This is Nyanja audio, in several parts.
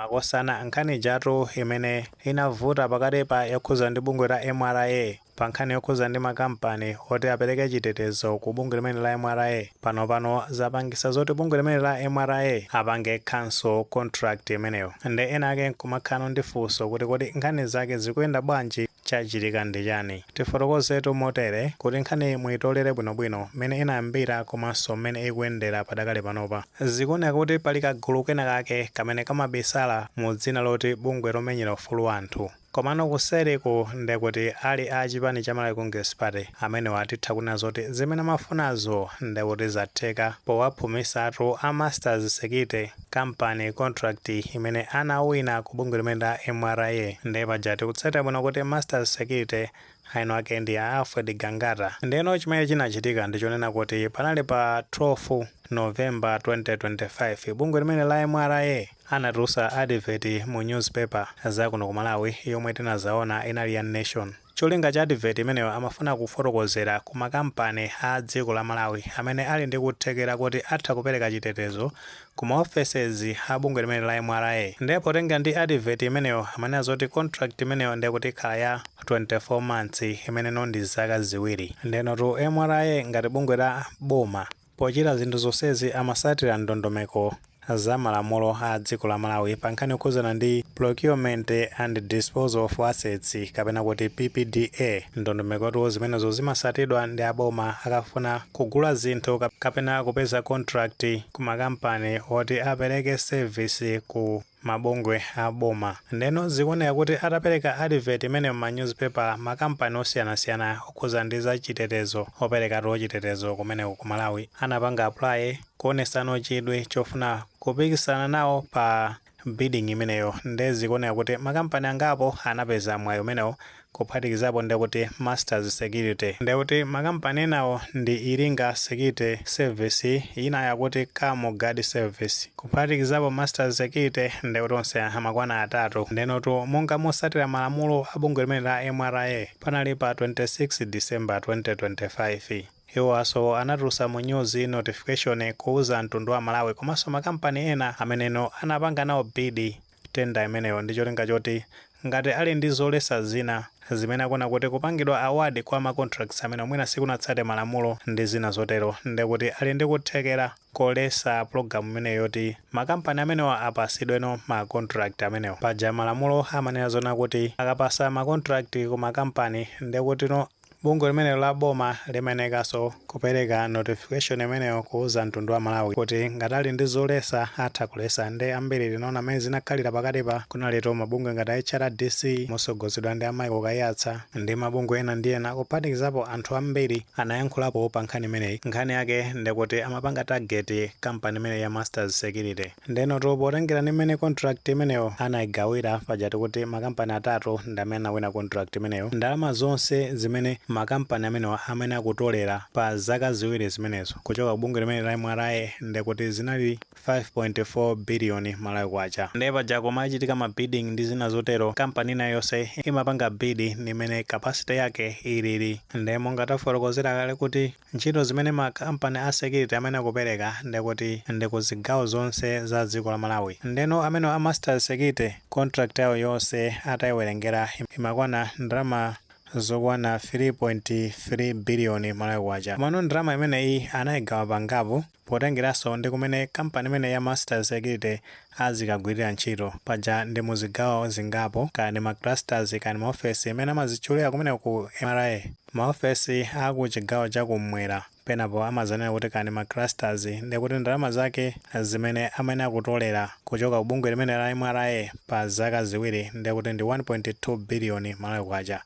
Makosana, nkhani ijatu imene inavuta pakatipa yokhuza ndi bungwe la MRA, pa nkhani yokhuza ndi makampani oti apereke chitetezo ku bungwe limene la MRA, panopano zapangisa zoti bungwe limene la MRA apange cancel contract imeneyo. Nde ena ake nkumakhala ndi funso kuti kodi nkhani zake zikuyenda bwanji? Chachitika ndi chani? Tifotokozetu motere kuti nkhani muyitolere bwinobwino mmene inayambira komanso mmene ikuyendera padakale panopa. Zikuoneka kuti pali kagulu kena kake kamene kamabisala mu dzina loti bungwe lomenyera ufulu wa anthu, komano kuseriku ndekuti ali a chipani cha Malawi Congress Party. Amenewa atitha kunena zoti zimene amafunazo ndekuti zatheka powaphumisatu a Masters Security Company contract imene anawina ku bungwe limene la MRA. Ndiye paja tikutsatira bwino kuti Masters Security aino ake ndi a Alfred Gangata. Ndeno chimene chinachitika ndichonena kuti panali pa 12 November 2025, bungwe limene la MRA anatulutsa advert mu newspaper zakuno ku Malawi yomwe tinazaona inali ya Nation. Cholinga cha advert imeneyo, amafuna kufotokozera ku makampani a dziko la Malawi amene ali ndi kuthekera kuti atha kupereka chitetezo ku maoffices a bungwe limene la MRA. Ndipo potenga ndi advert imeneyo, amanena zoti contract imeneyo ndekuti ikhala ya 24 months, imeneno ndi zaka 2. Ndenotu MRA ngati bungwe la boma, pochita zinthu zonsezi amasatira ndondomeko za malamulo a dziko la Malawi pa nkhani yokhuzana ndi Procurement and Disposal of Assets, kapena kuti PPDA. Ndondomekotu zimenezo zimasatidwa ndi aboma akafuna kugula zinthu kapena kupeza contract ku makampani oti apereke service ku mabungwe a boma. Ndeno zikuoneka kuti atapereka advert imene ma newspaper, makampani osiyanasiyana okhuza ndi za chitetezo, operekatu chitetezo kumeneko ku Malawi, anapanga apply kuonesano chidwi chofuna kupikisana nawo pa bidding imeneyo. Nde zikuoneka kuti makampani angapo anapeza mwayi umenewo, kuphatikizapo ndekuti Masters Security. Ndekuti makampani enawo ndi Iringa Security Service, ina yakuti Camo Guard Service, kuphatikizapo Masters Security, ndekuti onse amakwana atatu. Ndenotu monga mosatira malamulo a bungwe limene la MRA, panali pa 26 December 2025, iwowaso anatulutsa mu news notification kuuza mtundu wa Malawi komanso makampani ena ameneno anapanga nawo bid tender imeneyo, ndi cholinga choti ngati ali ndi zolesa zina zimene akuona kuti kupangidwa award kwa ma contracts amene mwina sikunatsate malamulo ndi zina zotero, ndekuti ali ndi kuthekera kolesa pulogalamu imeneyo yoti makampani amenewa apasidweno ma contract amenewo. Paja malamulo amanena zona kuti akapasa ma contract ku makampani, ndekuti no bungwe limenelo la boma limenekanso kupereka notification imeneyo kuuza mtundu wa Malawi kuti ngati ali ndi zolesa atha kulesa. Nde ambiri tinaona amene zinakhalira pakatipa, kunalito mabungwe ngati HRDC mosogozedwa ndi a Michael Kaiyatsa ndi mabungwe ena ndi ena, kuphatikizapo anthu ambiri anayankhulapo pa nkhani imeneyi. Nkhani yake ndikuti amapanga target kampani imeneyi ya Masters Security. Ndenotu potengera ndi mmene contract imeneyo anayigawira, pajati kuti makampani atatu ndi amene anawina contract imeneyo, ndalama zonse zimene makampani amenewa amene akutolera pa zaka 2 zimenezo kuchoka ku bungwe limene la MRA ndekuti zinali 5.4 biliyoni Malawi kwacha. Ndiye paja kumachitika ma bidding ndi zina zotero, kampani ina yonse imapanga bid nimene capacity yake ilili. Ndiye monga tafotokozera kale kuti ntchito zimene makampani a security amene akupereka ndekuti ndi ku zigawo zonse za dziko la Malawi. Ndeno amene a Masters Security, contract yawo yonse atayiwerengera imakwana ndalama zokwana 3.3 biliyoni Malawi kwacha. Komano ndalama imeneyi anayigawa pangapo potengeranso ndi kumene kampani imene ya Masters Security azikagwirira ntchito. Paja ndi muzigawo zingapo, kaya ndi ma clusters, kaya ndi maofesi imene amazitchulira kumene ku MRA, maofesi aku chigawo chakummwera, penapo amazanena kuti kaya ndi ma clusters. Ndikuti ndalama zake zimene amene akutolera kuchoka ku bungwe limene la MRA pa zaka 2 ndikuti ndi 1.2 biliyoni Malawi kwacha.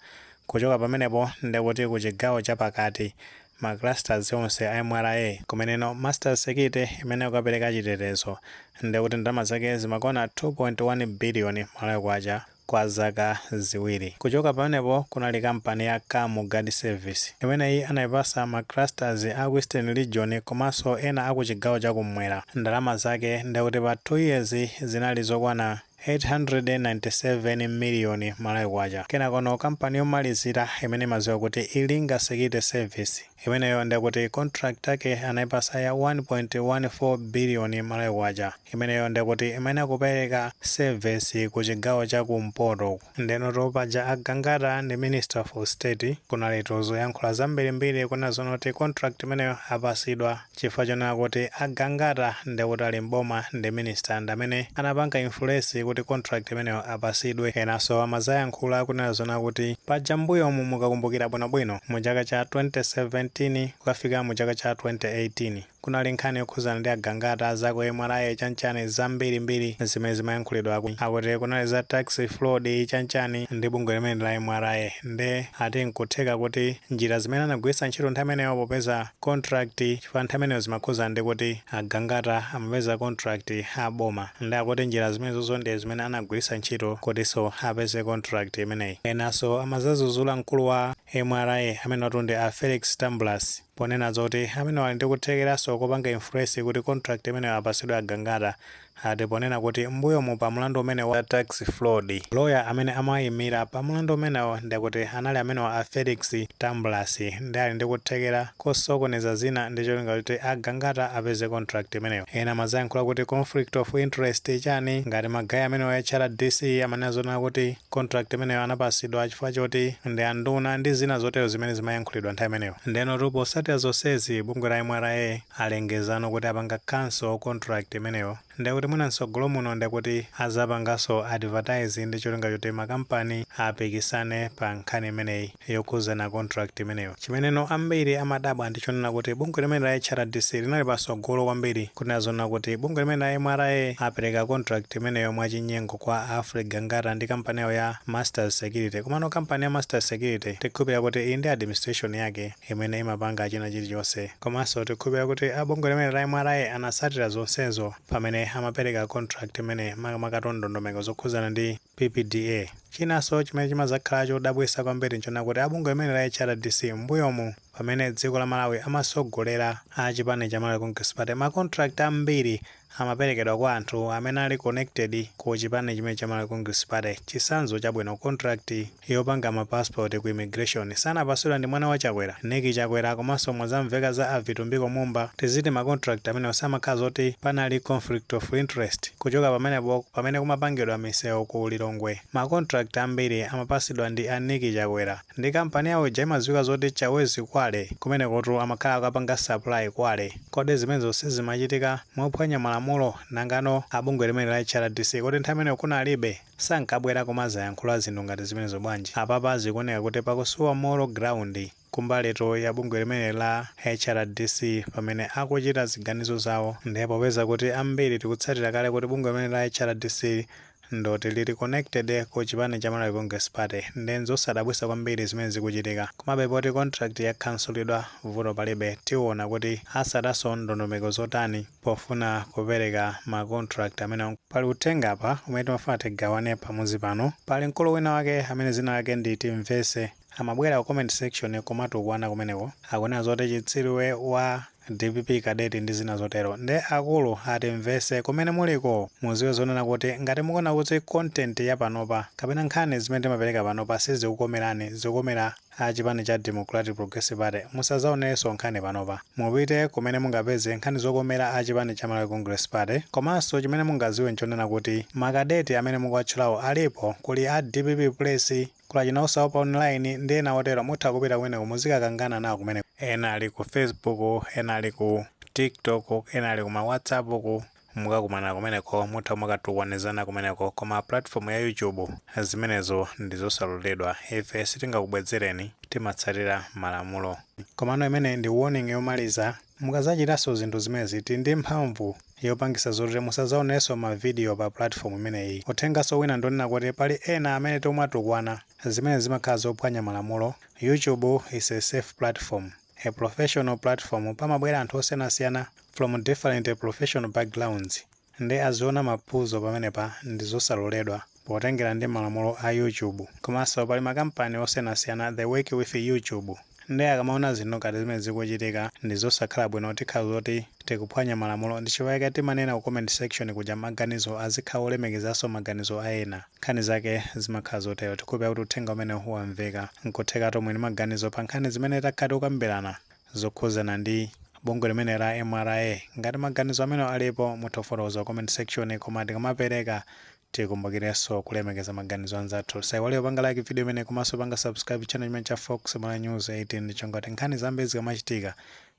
Kuchoka pamenepo, ndikuti ku chigawo chapakati, ma clusters onse a MRA kumeneno Masters Security imene akukapereka chitetezo, ndikuti ndalama zake zimakwana 2.1 biliyoni Malawi kwacha kwa zaka 2. Kuchoka pamenepo, kunali kampani ya Camo Guard Service. Imeneyi anayipasa ma clusters a ku Eastern Region komanso ena aku chigawo chakummwera. Ndalama zake ndikuti pa 2 years zinali zokwana 897 miliyoni Malawi kwacha. Kenakono kampani yomalizira imene imadziwa kuti Ilinga Security Service, imeneyo ndekuti contract yake anayipasa ya 1.14 biliyoni Malawi kwacha. Imeneyo ndekuti imene akupereka service ku chigawo cha kumpoto. Ndeno topaja agangata ndi Minister of State, kunali zoyankhula zambirimbiri kuna zonoti contract imeneyo apasidwa chifukwa chonena kuti agangata ndekuti ali mboma ndi minister, ndi amene anapanga influence kuti contract imeneyo apasidwe. Enanso amazayankhula kunena zona kuti paja mbuyomu, mukakumbukira bwinobwino, mu chaka cha 2017 kukafika mu chaka cha 2018, kunali nkhani yokhuzana ndi agangata za ku MRA, chanchani, zambirimbiri zimene zimayankhulidwa, akuti kunali za tax fraud, chanchani, ndi bungwe limene la MRA. Nde ati nkutheka kuti njira zimene anagwiritsa ntchito nthawi imeneyo popeza contract, chifukwa nthawi imeneyo zimakhuzana ndi kuti agangata amapeza contract aboma, ndi akuti njira zimenezozo ndi zimene anagwiritsa ntchito kutinso apeze contract imeneyi. Enanso amazazuzula mkulu wa MRA amene watu ndi a Felix Tambulasi, ponena zoti amene ali ndi kuthekeranso kopanga influence kuti contract imeneyo apasidwe agangata, ati ponena kuti mbuyomu pa mlandu umene wa tax fraud, lawyer amene amayimira pa mlandu umenewo ndikuti anali amenewa a Felix Tambulasi, ndi ali ndi kuthekera kosokoneza zina ndi cholinga kuti agangata apeze contract imeneyo. Ena amazayankhula kuti conflict of interest chani, ngati ma guy amenewo HRDC amanena zonena kuti contract imeneyo anapasidwa chifukwa choti ndi anduna ndi zina zotero zimene zimayankhulidwa nthawi imeneyo. Ndeno tu potsatira zonsezi, bungwe la MRA alengezano kuti apanga cancel contract imeneyo, ndekuti mwina mtsogolo muno ndekuti azapanganso advertise ndi cholinga choti makampani apikisane pa nkhani imeneyi yokhuzana contract imeneyo. Chimeneno ambiri amadabwa ndi chonena kuti bungwe limene la HRDC linali patsogolo kwambiri kunena zona kuti bungwe limene la MRA apereka contract imeneyo mwachinyengo kwa Alfred Gangata ndi kampani yawo ya Masters Security. Komano kampani ya Masters Security tikukhulupirira kuti iyi ndi administration yake imene imapanga china chilichonse, komanso tikukhulupirira kuti abungwe limene la MRA anatsatira zonsezo pamene amapereka contract imene, makamaka ndondomeko zokhuzana ndi PPDA. Chinanso chimene chimazakhala chodabwitsa kwambiri nchona kuti abungwe limene la HRDC mbuyomu, pamene dziko la Malawi amasogolera a chipani cha Malawi Congress Party, ma contract ambiri amaperekedwa kwa anthu amene ali connected ku chipani chimene cha Malawi Congress Party. Chitsanzo chabwino, contract yopanga ma passport ku immigration sanapasidwa ndi mwana wa Chakwera, Nick Chakwera? Komanso mwazamveka za a Vitumbiko Mumba. Tiziti ma contract amene samakhala zoti panali conflict of interest? Kuchoka pamenepo, pamene kumapangidwa misewu ku Lilongwe, ma contract ambiri amapasidwa ndi a Nick Chakwera ndi kampani yawo ija imadziwika zoti Chawezi Kwale. Kumenekotu amakhala akapanga supply kwale. Kodi zimenezo sizimachitika mophwanya malamulo? Nangano abungwe limene la HRDC, kodi nthawi imeneyo kunalibe, sankabwera kumazayankhula zinthu ngati zimenezo bwanji? Apapa zikuoneka kuti pakusowa moral ground kumbalitu ya bungwe limene la HRDC pamene akuchita ziganizo zawo. Ndipo popeza kuti ambiri tikutsatira kale kuti bungwe limene la HRDC ndoti lili connected ku chipani cha Malawi Congress Party, ndi zosadabwitsa kwambiri zimene zikuchitika. Komabe poti contract yakhansulidwa, vuto palibe. Tiona kuti asatanso ndondomeko zotani pofuna kupereka ma contract amene. Pali uthenga apa umene timafuna tigawane pamudzi pano. Pali mkulu wina wake amene zina lake ndi Timvese, amabwera ku comment section kumatukwana kumeneko, akunena zoti chitsiruwe wa DPP cadet ndi zina zotero. Nde akulu atimvese, kumene muliko muziwe zonena kuti ngati mukuona kuti content ya panopa kapena nkhani zimene timapereka panopa sizikukomerani, zikukomera a chipani cha Democratic Progressive Party, musazaonerenso nkhani panopa. Mupite kumene mungapeze nkhani zokomera a chipani cha Malawi Congress Party. Komanso chimene mungaziwe nchonena kuti makadeti amene mukuwatchulawo alipo, kuli a DPP Press, kuli achina Osaopa Online ndi ena otero. Mutha kupita kumeneko, muzikakangana nawo kumeneko. Ena ali ku Facebook, ena ali ku TikTok, ena ali kuma WhatsApp ku mukakumana kumeneko, mutha mukatukwanizana kumeneko. Koma platform ya YouTube, zimenezo ndi zosaloledwa. Ife sitingakubwezereni, timatsatira malamulo. Komano imene ndi warning yomaliza. Mukazachitanso zinthu zimenezi, tili ndi mphamvu yopangisa zoti musazaonenso ma video pa platform imeneyi. Uthenganso wina ndonena kuti pali ena amene tomatukwana, zimene zimakhala zophwanya malamulo. YouTube is a safe platform, a professional platform. Pamabwera anthu osiyanasiyana from different professional backgrounds ndi aziona maphunzo pamenepa. Ndi zosaloledwa potengera ndi malamulo a YouTube. Komanso pali makampani osiyanasiyana, they work with YouTube. Ndiye akamaona zinthu ngati zimene zikuchitika, ndi zosakhala bwino, tikhala zoti tikuphwanya malamulo. Ndi chifukwa chake timanena ku comment section kuja, maganizo azikhala olemekezanso maganizo a ena. Nkhani zake zimakhala zotero. Tikhulupira kuti uthenga umene wamveka. Nkutheka tomwe ndi maganizo pa nkhani zimene takhala tikukambirana zokhuzana ndi bungwe limene la MRA. Ngati maganizo amene alipo, mutha kufotokoza comment section, koma tikamapereka tikumbukirenso kulemekeza maganizo anzathu. Saiwale panga like video imene, komanso panga subscribe channel chimene cha Fox Mala News 18, chongoti nkhani zambiri zikamachitika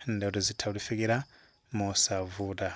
ndikuti zitha kutifikira mosavuta.